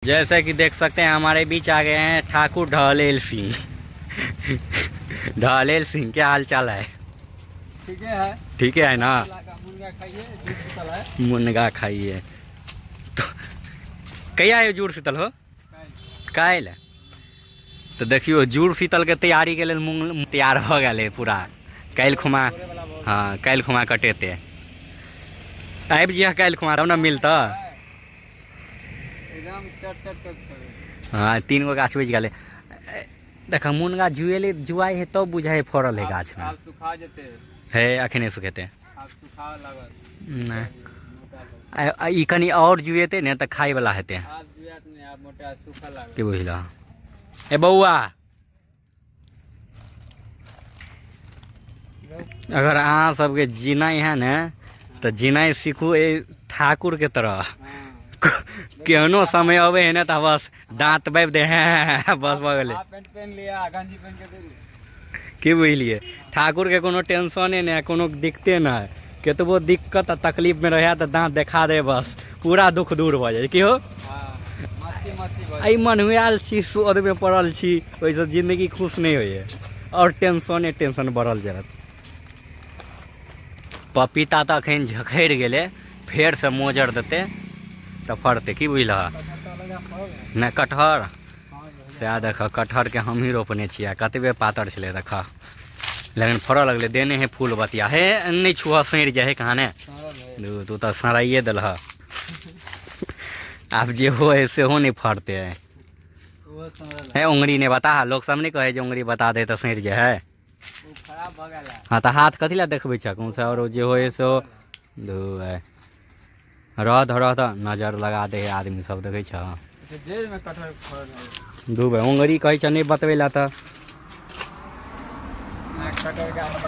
जैसे कि देख सकते हैं हमारे बीच आ गए हैं ठाकुर ढहलेल सिंह। ढहलेल सिंह, क्या हाल चाल है? ठीक है। ठीक है ना? मुनगा खाइए, जुड़ शीतल है। मुनगा खाइए तो कहिया है जुड़ शीतल हो? काल्हि। तऽ देखियौ, जुड़ शीतलके तैयारीके लेल मूँग तैयार भऽ गेलै पूरा। काल्हि खुमा, हँ, काल्हि खुमा कटेतै। आबि जइहे काल्हि खुमा, तब ने मिलतऽ। एकदम चट चट कर। हँ, तीन गो गाछ बचि गेलै। देख, मुनगा जुएले जुआइ है तब बुझाइ है फड़ल है गाछमे। आब सुखा जेतै। हे, अखने सुखेतै? आब सुखा लागल। नहि। मोटा लागल। ई कनि आओर जुएतै ने तऽ खायवला हेतै। आब जुआत नहि, आब मोटा सुखा लागल। की बुझलह? ए बौआ, अगर अहाँ सबके जीनाइ है ने तऽ जीनाइ सीखू एहि ठाकुरके तरह। केहनो समय अबै है ने तऽ बस दाँत बाबि दे है, बस भऽ गेलै। हाफ पैंट पहन लिया, गंजी पहन के दे। की बुझलियै? ठाकुरके कोनो टेंशने नहि, कोनो दिक्कते नहि। कतबो दिक्कत आ तकलीफमे रहै तऽ दाँत देखा दे, बस पूरा दुख दूर भऽ जाइ। की हो? हाँ, मस्ती मस्ती भऽ। एहि मनुआयल छी, शोधमे पड़ल छी, ओहिसँ जिन्दगी खुश नहि होइए आओर टेंशने टेंशन बढ़ल जायत। पपीता तऽ अखन झखड़ि गेलै, फेरसँ मोजर देतै तऽ फड़तै। की बुझलह नहि? कटहर सएह देखऽ, कटहरके हमही रोपने छियै आ कतबे पातर छलै देखऽ, लेकिन फड़ऽ लगलै। देने है फूल बतिया हे। नहि छुअ, सड़ि जाइ है। कहाँ ने तू तऽ सड़ाइए देलह। आब जे हो है सेहो नहि फड़तै। हे, उंगरी नहि बता। लोक सब नहि कहै जे उंगरी बता दे तऽ सड़ि जाइ है। खराब भऽ गेल। हँ, तऽ हाथ कथी लए देखबै छह? कहूँ से आओर जे होइ है सेहो धू रह धऽ रह तऽ नजर लगा दे है आदमी सब, देखै छह? जड़िमे कटहर फड़ल है। दू भाइ, उंगरी कहै छ नहि बतबै लए तऽ। कटहर गाछ।